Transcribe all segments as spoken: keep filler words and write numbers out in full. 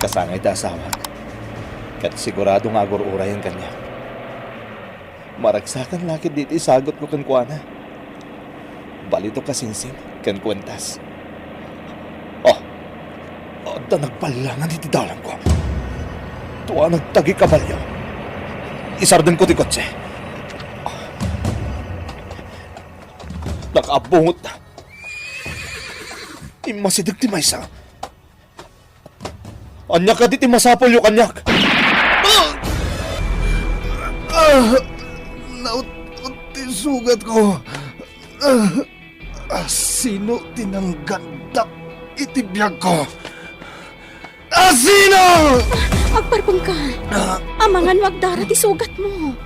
Kasangay ti asawak, ket sigurado nga agur-urayen kaniak. Maragsakan la ketdi ti isagutko kenkuana. Balitok a singsing ken kuentas. Oh, adda nagballangan iti dalangko. Tua nagtagi kabalio. Isardenko ti kotse. Nakaabungot. Immasideg ti maysa. Ania kadi ti masapulyo kaniak? Ah! Ah! Naut-ot ti sugatko. Ah! Asino ti nanggandak iti biagko? Asino? Agparpengka. Ah! Amangan no agdara ti sugatmo.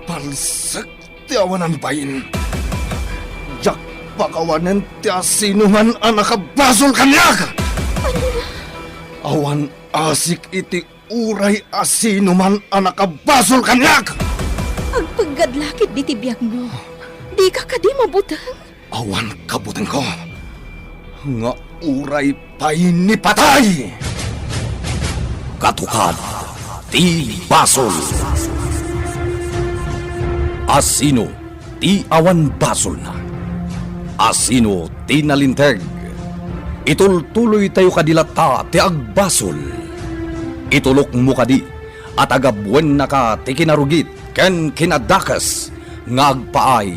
Palsek ti awanan bain. Diak pakawanen ti asinoman a nakabasol kaniak. Awan asik iti uray asinoman a nakabasol kaniak. Agpeggad la ketdi ti biagmo. Dika kadi mabuteng? Awan kabutengko nga uray pay ni patay. Katukad ti basol. Asino ti awan basolna? Asino ti nalinteg? Itultuloytayo kadi latta ti agbasol. Itulokmo kadi a tagabuennaka ti kinarugit ken kinadakes nga agpaay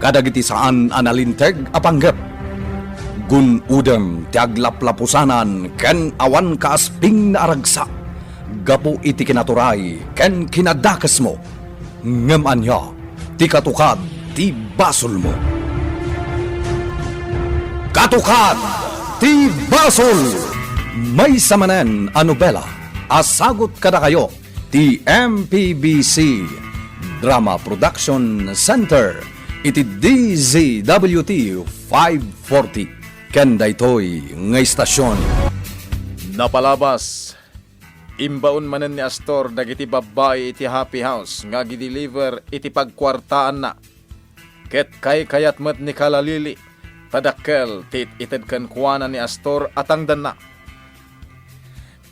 kadagiti saan a nalinteg a panggep. Gun-odem ti aglaplapusanan ken awan kaaspingna a ragsak gapu iti kinaturay ken kinadakesmo. Ngem ania ti katukad ti basolmo? Katukad ti basol! Maysa manen a nobela a sagut kadakayo ti M P B C Drama Production Center iti D Z W T five forty ken daytoy nga istasion. Napalabas, imbaon manen ni Astor dagiti babbai iti Happy House nga agideliver iti pagkuartaanna. Ket kaykayat met ni Kalalili ta dakkel ti it-ited kenkuana ni Astor a tangdanna.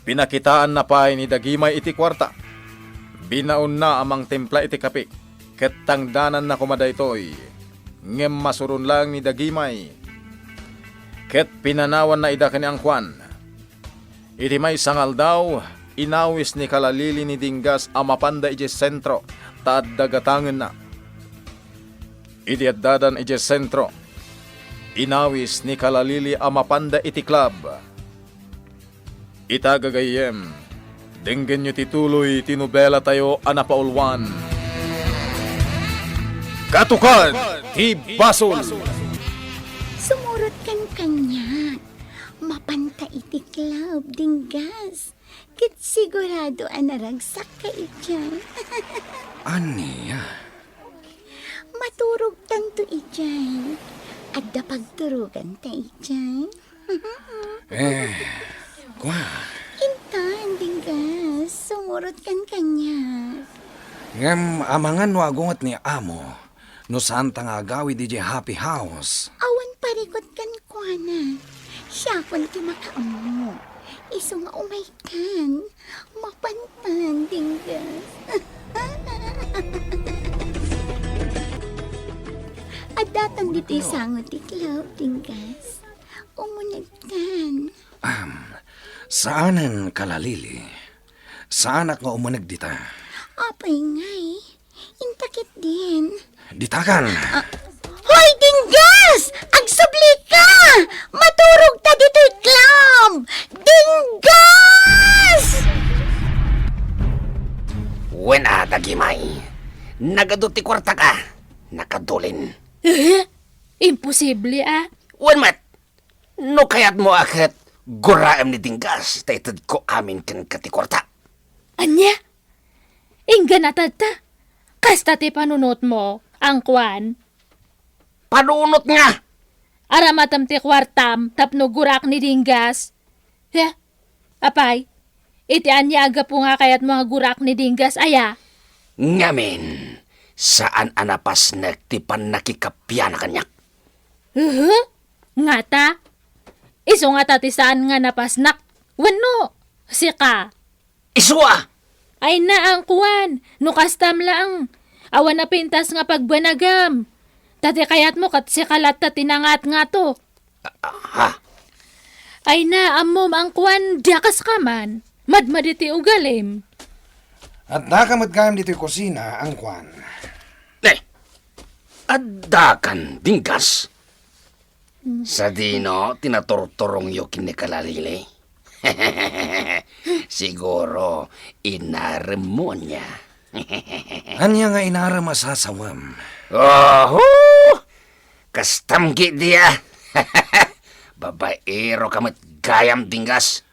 Pinakitaanna pay ni Dagimay iti kuarta. Binaonna a mangtimpla iti kape, ket tangdananna koma daytoy. Ngem masuron laeng ni Dagimay, ket pinanawanna ida ken ni Angkuan. Iti maysa nga aldaw, inawis ni Kalalili ni Dinggas a mapanda idiay sentro ta adda gatangenna. Idi addadan idiay sentro, inawis ni Kalalili a mapanda iti club. Ita gagayyem, denggenyo ti tuloy ti nobelatayo a napaulwan, Katukad ti Basol. Sumurot kan kaniak. Mapanta iti club, Dinggas. Ket sigurado a naragsak ka idiay. Ania? Maturogtanto idiay. Adda pagturoganta idiay. Eh, kua. Intan, Dinggas, sumurot kan kaniak. Ngem amangan no agunget ni amo, no saanta nga agawid idiay Happy House. Awan parikut kan kuana. Siakon ti makaammo. Isu nga umay kan, mapantan, Dinggas. Addatan ditoy sango ti club, Dinggas. Umunegtan. Am, saanen, Kalalili. Saanak nga umuneg dita. Apay ngay, inta ketdin. Ditakan. Ah, hoy, Dinggas! Agsubli ka! Maturog ta ditoy club! Dinggas! Wen a, Dagimay. Nagadu ti kuarta ka. Nakadulin. Eh? Imposible, ah. Wen met. No kayatmo a ket guraem ni Dinggas ta itedko amin kenka ti kuarta. Ania? Inggan a tadta? Kasta ti panunotmo, Angkuan? Panunot nga! Aramatem ti kuartam tapno gurak ni Dinggas? He? Apay, iti ania a gapu nga kayatmo nga gurak ni Dinggas aya? Ngamin, saan a napasnek ti pannakikapiana kaniak. Uhu, ngata? Isu ngata ti saan nga napasnak. Wenno, sika? Isu a! Ay na, angkuan, no kastam laeng, awan a pintas nga pagbanagam. Ta ti kayatmo ket sika latta ti nangaat ngato. Ha? Ay na, ammom, angkuan, diakas ka man. Madmadi ti ugalim. Adda ka met gayam ditoy kusina, angkuan. Eh, adda kan dinggas? Sadino ti naturturongyo ken ni Kalalili? Siguro, inaremmo ania. Ania nga inarem a sasawem? Oho! Kastam gidi a. Babaero ka met gayam, dinggas.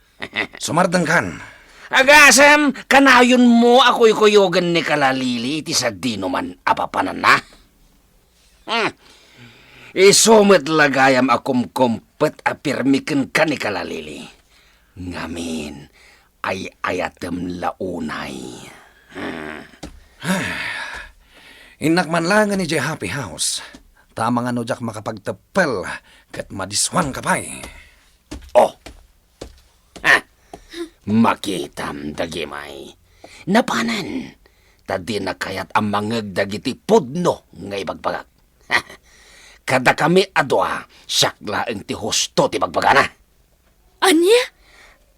Sumardengkan. Agasem, kanayonmo a kuykuyogen ni Kalalili iti sadinoman a papananna. Hmm. Isu met la gayam a kumkumpet a pirmi kenka ni Kalalili. Ngamin, ay-ayatem la unay. Hmm. Innak man laengen idiay happy house. Ta amangan no diak makapagteppel ket madiswan ka pay. Oh! Ha? Makitam, dagimay. Napanen, ta dina kayat a mangngeg dagiti pudno nga ibagbagak. Kadakami a dua, siak laeng ti husto ti bagbagana. Ania?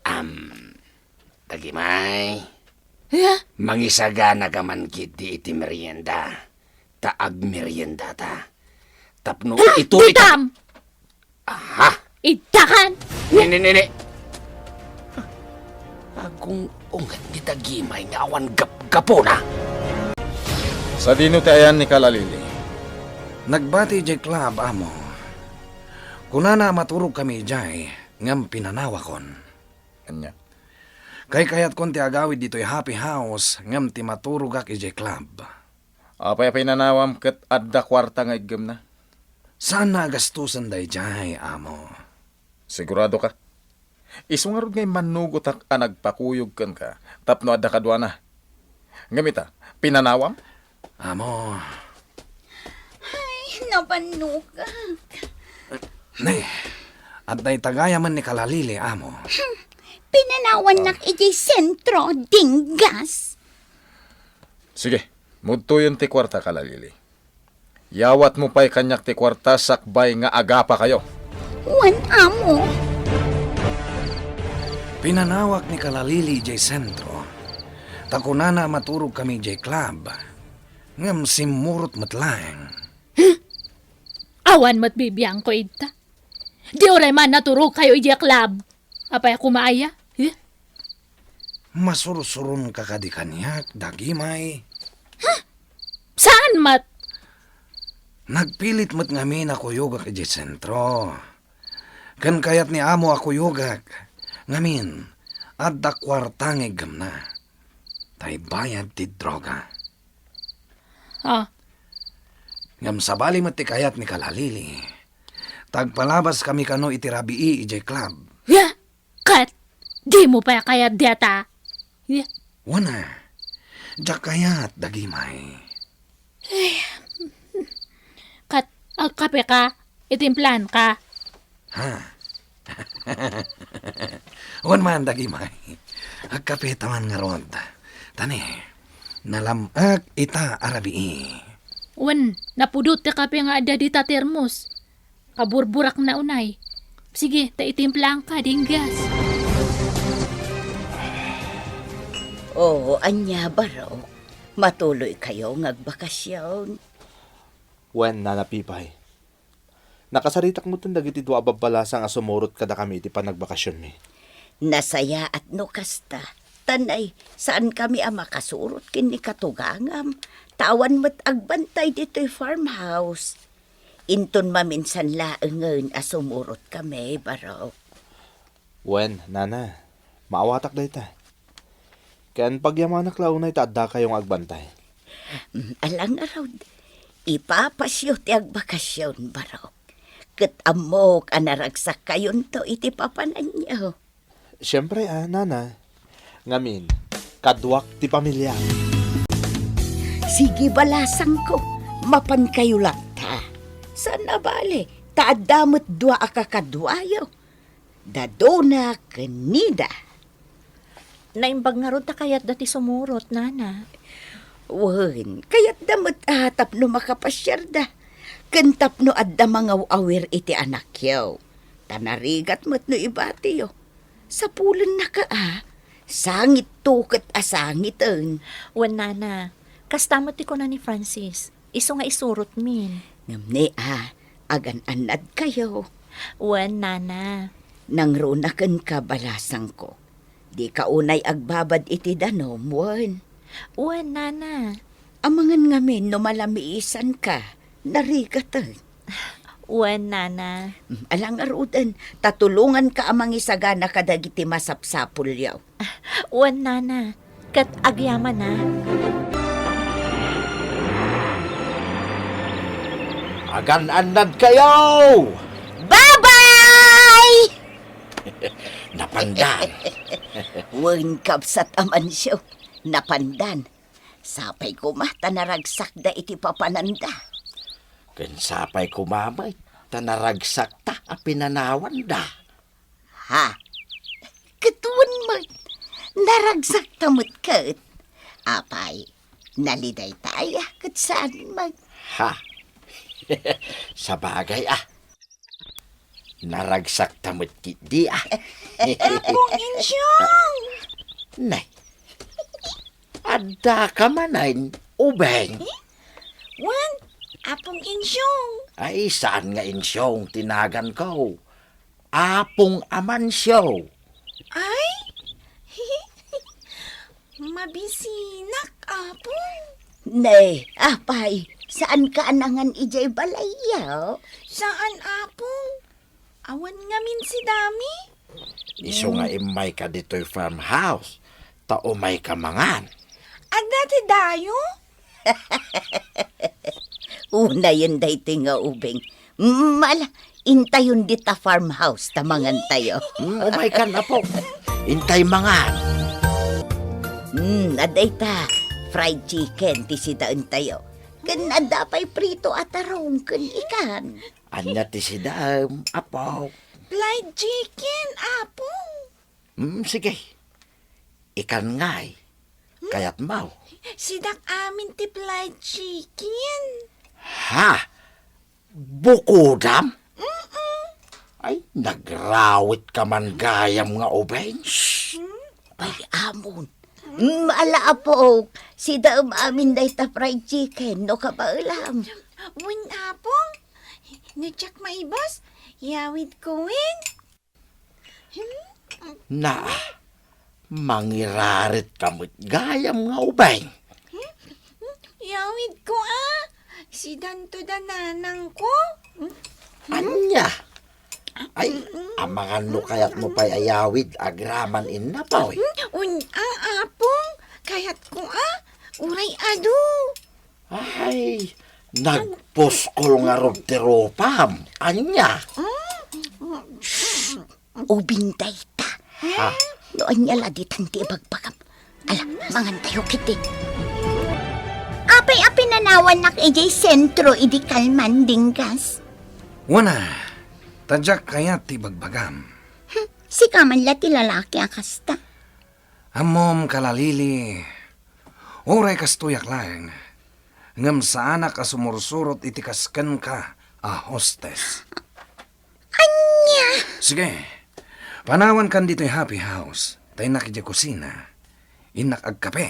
Am, dagimay. Ha? Mangisagana ka man gidi iti merienda. Ta agmeriendata. Tapno ituloy ta- Ditam! Aha! Iddakan! Nini, nini! Agung-unget ni dagimay nga awan gapgapuna. Sadino ti ayan ni Kalalili? Nagbati idiay club, amo. Kunana a maturog kami idiay, ngem pinanawakon. Ania? Kaykayatkon ti agawid ditoy happy house, ngem ti maturogak idiay club. Apay a pinanawam ket adda kuarta nga iggemna? Saanna a gastusen daydiay, amo. Sigurado ka? Isu ngarud nga immannugotak a nagpakuyog kenka tapno adda kaduana. Ngem ita, pinanawam? Amo. Ay, nabannogak. Ne, adda ita gayamen ni Kalalili, amo. Pinanawannak idiay sentro, dinggas. Sige, mudtoyen ti kuarta, Kalalili. Yawatmo pay kaniak ti kuarta sakbay nga agapakayo. Wen, amo. Pinanawak ni Kalalili idiay sentro, ta kunana a maturog kami idiay club, ngem simmurot met laeng. Awan met bibiangko ita. Di uray man naturogkayo idiay club. Apay a kumaaya? Eh? Masursuronka kadi kaniak, dagimay? Saan met? Nagpilit met ngamin a kuyogak idiay sentro. Ken kayat ni amo a kuyogak. Ngamin, adda kuarta nga iggemna. Ta ibayad ti droga. Ah. Ngem sabali met ti kayat ni Kalalili. Tagpalabas kami kano iti rabii idiay club. Ya! Ket, dimo pay kayat diata? Ya! Wen a, diak kayat, dagimay. Ket, agkape ka, itimplaanka. Ha? Wen man, dagimay. Agkape ta man ngarud. Ta ne, nalam-ek ita a rabii. Wen, napudot ti kape nga adda dita termos. Kaburburakna unay. Sige, ta itimplaanka, dinggas. Oo, ania, Barok? Matuloykayo nga agbakasyon? Wen, Nana Pipay. Nakasaritak metten dagiti dua a babbalasang a sumurot kadakami iti panagbakasionmi. Nasayaat no kasta. Ta ne, saankami a makasurot ken ni katugangam. Ta awan met agbantay ditoy farmhouse. Inton maminsan laengen a sumurotkami, Barok. Wen, Nana, maawatak dayta. Ken pagyamanak la unay ta addakayo nga agbantay. Mm, ala ngarud, ipapasyo ti agbakasion, Barok. Ket ammok a naragsakkayonto iti papananyo. Siempre a, Nana. Ngamin, kaduak ti pamiliak. Sige, balasangko, mapankayo latta. Saan a bale, ta adda met dua a kakaduayo. Dadona ken Nida. Naimbag ngarud ta kayatda ti sumurot, Nana. Wen, kayatda met a tapno makapasiarda, ken tapno adda mangaw-awir iti anakyo. Ta narigat met no ibatiyo. Sapulennaka a, sangitto ket a sangiten. Wen, Nana, kasta met ti kuna ni Francis, isu nga isurotmin. Ngem ni a, agan-annadkayo. Wen, Nana. Nangruna kenka, balasangko. Dika unay agbabad iti danum, wen? Wen, Nana. Amangan ngamin no malamiisanka, narigaten. Wen, Nana. Mm, ala ngaruden, ta tulonganka a mangisagana kadagiti masapsapulyo. Wen, Nana. Ket agyamanak. Agan-annadkayo! Bye-bye! Napandan. Wen, kabsat Amancio, napandan. Sapay koma ta naragsakda iti papananda. Ken sapay koma met ta naragsakta a pinanawanda. Ha? Ket wen met, naragsakta met ket. Apay, nalidayta aya ket saan met? Ha? Sabagay a. Naragsakta met ketdi a. Apong Insyong! Nay, addaka manen, Ubeng? Eh? Wen, Apong Insyong. Ay, saan nga Insyong ti naganko. Apong Amancio. Ay? Mabisinak, Apong. Ne, apay, saanka a nangan idiay balayyo? Saan, Apong. Awan ngamin si Dami. Isu nga immayka ditoy farmhouse, ta umayka mangan. Adda ti dayo? Unayen daytoy nga ubing. Mm, ala, intayon dita farmhouse ta mangantayo. Mm, umaykan, apo. Intay mangan. Mm, adda ita, fried chicken ti sidaentayo. Ken adda pay prito a tarong ken ikan. Ania ti sidaem, apo? Fried chicken, Apo. Mm, sige. Ikan ngay. Kayatmo? Sidak amin ti fried chicken. Ha? Bukodam? Mm-mm. Ay, nagrawitka man gayam nga ubing. Ay, amon. Mm, ala, Apo. Sidaem amin dayta fried chicken, no kabaelam. Wen, Apong. No diak maibus, yawidko wen. Naa, mangirarit ka met gayam nga ubing. Yawidko a, sidanto da nanangko. Ania? Ay, amangan no kayatmo pay a yawid agraman innapoy. Wen a, Apong, kayatko a, uray adu. Ay, nagpuskol ngarud ti rupam. Ania? Ubing dayta. Ha? No ania la ditan ti ibagbagam. Ala, mangantayo ketdi. Apay a pinanawannak idiay sentro idi kalman, Dinggas? Wen a, ta diak kayat ti ibagbagam. Hmm, sika man la ti lalaki a kasta. Ammom, Kalalili, uray kastoyak laeng, ngem saanak a sumursurot iti kas kenka a hostess. Ania? Sige, panawankan ditoy happy house, ta innak idiay kusina, innak agkape.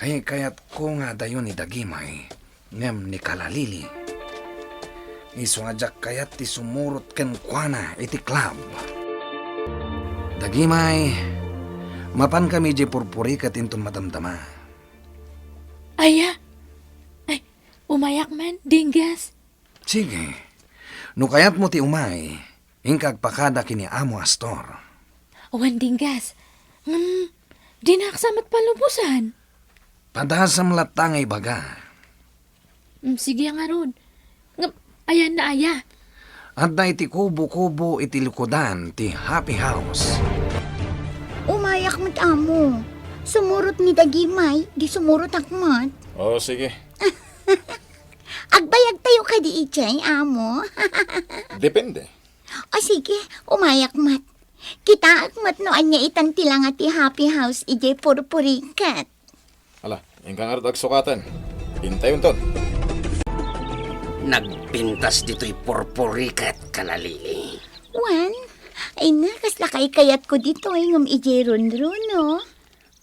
Kaykayatko nga adayo ni Dagimay ngem ni Kalalili. Isu nga diak kayat ti sumurot kenkuana iti club. Dagimay, mapankami idiay purpuri ket inton madamdama. Aya? Ay, umayak man, Dinggas. Sige. No kayatmo ti umay, inka agpakada ken ni Amo Astor. Awan, Dinggas. Ngem, dinak sa met palubosan. Padasam latta nga ibaga. Mm, sige ngarud. Ngem, ayanna aya? Adda iti kubo-kubo iti likudan ti Happy House. Umayak met, Amo. Sumurot ni Dagimay, di sumurotak met. O, sige. Agbayagtayo kadi idiay, Amo? Depende. O sige, umayak met. Kitaek met no ania itan ti langa ti happy house idiay purpurikat. Ala, inka ngarud agsukaten. Intayonton. Nagpintas ditoy purpurikat, kalalili. Wen, ay na, kasla kaykayatko ditoy ngem idiay runruno.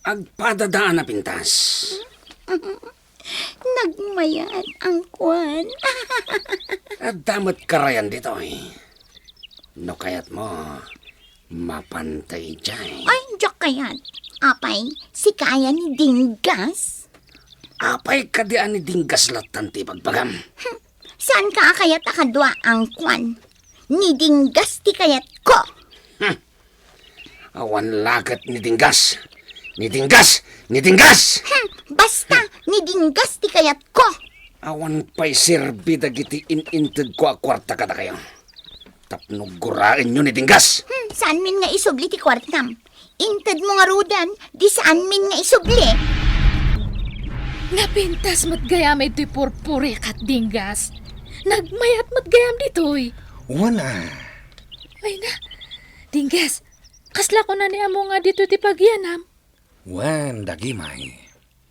Agpadadaan a pintas. Nagmayat, angkuan. Adda met karayan ditoy. No kayatmo, mapanta idiay. Ay, diak kayat. Apay, sika aya ni Dinggas? Apay kadi a ni Dinggas lattan ti ibagbagam? Hmm, saanka a kayat a kadua, angkuan? Ni Dinggas ti kayatko. Hmm. Awan la ket ni Dinggas. Ni Dinggas! Ni Dinggas! Hmm, basta, ni Dinggas ti kayatko. Awan pay serbi dagiti in-intedko a kuarta kadakayo. Tapno guraenyo ni Dinggas. Hmm, saanmin nga isubli ti kuartam. Intedmo ngaruden, di saanmin nga isubli. Napintas met gayam iti purpurikat, Dinggas. Nagmayat met gayam ditoy. Wen a. Ay na, Dinggas, kasla kuna ni Among a ditoy ti pagyanam? Wen, dagimay.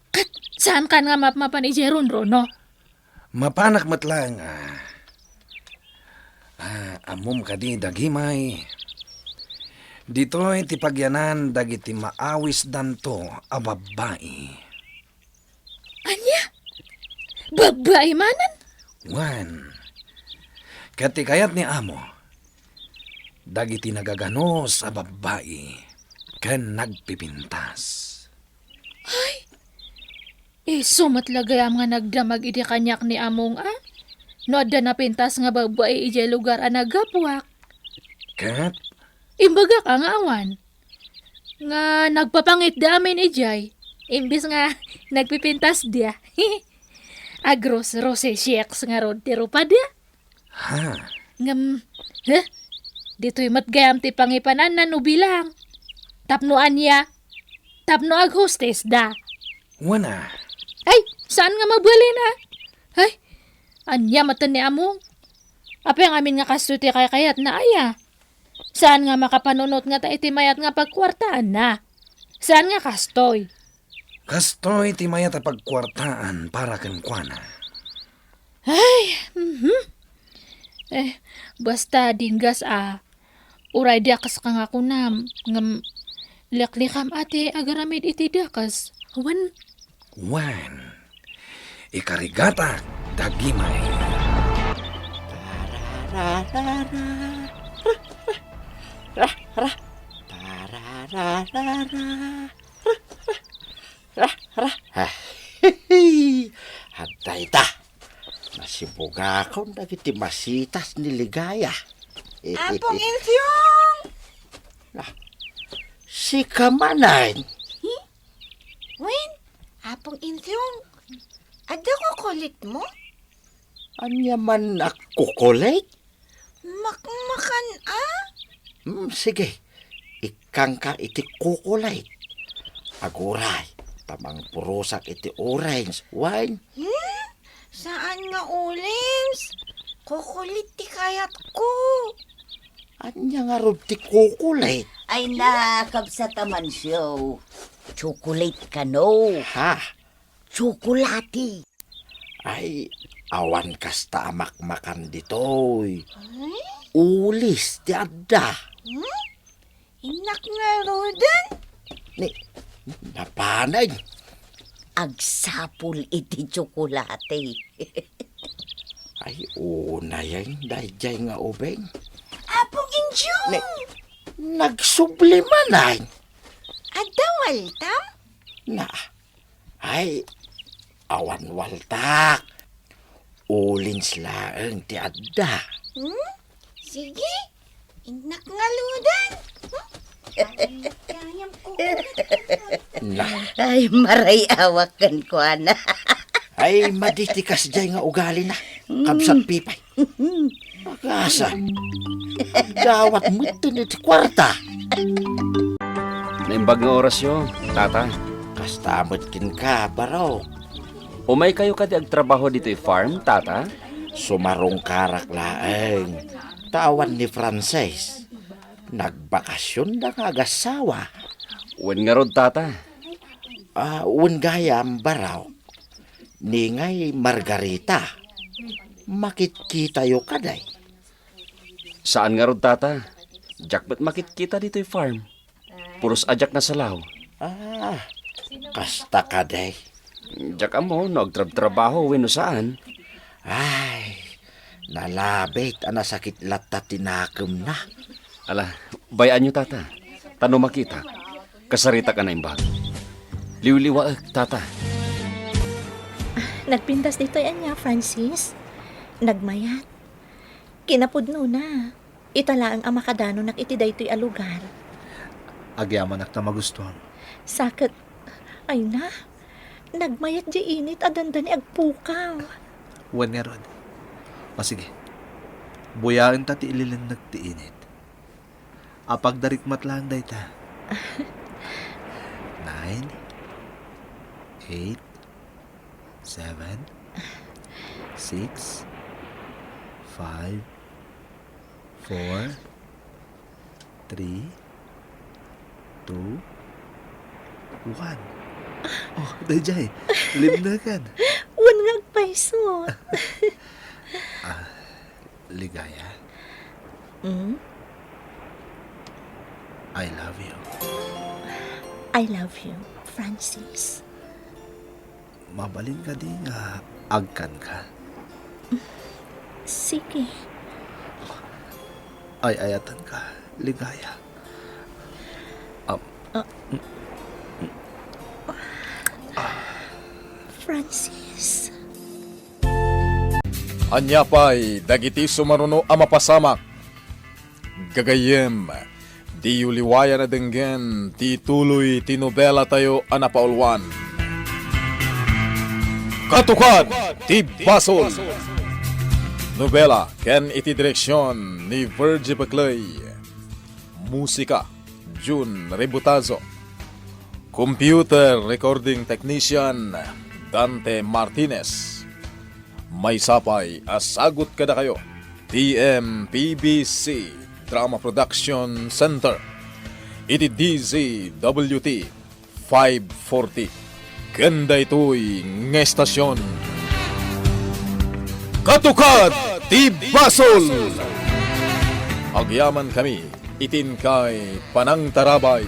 Ket saankan nga mapmapan idiay runruno? Mapanak met laeng a. Ah, ammom kadi, dagimay. Ditoy ti pagyanan dagiti maawisdanto a babbai. Ania? Babbai manen? Wen. Ket ti kayat ni Amo, dagiti nagaganus a babbai ken nagpipintas. Ay, isu met la gayam nga nagdamag idi kaniak ni Among a? No adda napintas nga babbai idiay lugar a naggapuak. Ket? Imbagak a nga awan. Nga nagpapangitda amin idiay, imbes nga nagpipintasda. Agrosrosesieks ngarud ti rupada. Ha? Ngem, he? Ditoy met gayam ti pangipananna no bilang. Tapno ania? Tapno aghostesda. Wen a. Ay, saan nga mabalin a? Ay, ania met ni Among? Apay ngamin nga kastoy ti kaykayatna aya? Saan nga makapanunot ngata iti mayat nga pagkuartaanna? Saan nga kastoy? Kastoy ti mayat a pagkuartaan para kenkuana. Ay, mhm. Eh, basta Dinggas a, uray diak kas kangakunam, ngem liklikam a ti agaramid iti dakes. Wen. Wen. Ikarigatak dagimay. Ra, ra. Ra, ra. Ra, ra. Adda ita. Nasibugakon dagiti masitas ni Ligaya. Apong Insyong! Ah, sika manen? Hmm? Wen, Apong Insyong, adda kukulitmo? Ania man a kukulit? Makmakan a? Hmm, sige. Ikkangka iti kukulit. Aguray, ta mangpurosak iti orange wine. Hmm? Saan nga orange? Kukulit ti kayatko. Ania ngarud ti kukulit? Ay na, kabsat Amancio. Chocolate kano? Ha? Tsokolate. Ay, awan kasta a makmakan ditoy. Ay? Ulis ti adda. Hmm? Innak ngaruden? Ni, napanen. Agsapul iti tsokolate. Ay, unayen, daydiay nga ubing. Apong Insyong! Ni, nagsubli manen. Adda waltam? Na, Ay, awan waltak. Ulins laeng ti adda. Hmm? Sige, innak ngaruden. Hmm? Ay, kayam ko. Na. Ay, maray-awak kenkuana. Ay, madi ti kasdiay nga ugalina. Mm. Kabsat Pipay. Agasa. Dawat metten iti kuarta. Naimbag nga orasyo, Tata. Kasta met kenka, Barok. Umaykayo kadi agtrabaho ditoy farm, Tata? Sumarungkarak laeng. Awan ni Frances. Nagbakasionda nga agassawa. Wen ngarud, Tata. Ah, wen gayam, Barok. Ni ngay Margarita. Makitkitayo kadi. Saan ngarud, Tata. Diak met makitkita ditoy farm. Puros a diak nasalaw. Ah, kasta kadi. Diak ammo no agtrabtrabaho wenno saan. Ay, nalabit a nasakit latta ti nakemna. Ala, bay-anyo, Tata. Ta no makitak, kasaritak a naimbag. Liwliwaek, Tata. Nagpintas ditoy ania, Francis? Nagmayat. Kinapudnona. Ita laeng a makadanonak iti daytoy a lugar. Agyamanak ta magustuam. Sa ket, ay na, nagmayat diay init a dandani agpukaw. Wen ngarud. O sige, buyaenta ti ililenneg ti init. Apagdarik met laeng dayta. Nine, eight, seven, six, five, four, three, two, one. Oh, daydiay. Limneken. Wen nga agpayso. Ah, Ligaya, Mm? I love you. I love you, Francis. Mabalin kadi nga agkanka? Sige. Ay-ayatenka, Ligaya. Am- Ah. Francis. Ania pay dagiti sumaruno a mapasamak? Gagayyem, diyo liwayan a denggen ti tuloy ti nobelatayo a napauluan. Katukad ti Basol! Nobela ken iti direksion ni Virgie Beclay. Musika, Jun Rebutazo. Computer Recording Technician, Dante Martinez. Maysa pay a sagut kadakayo ti M P B C Drama Production Center iti D Z W T five forty. Ken daytoy nga estasion, Katukad ti Basol! Agyamankami iti inkay panangtarabay.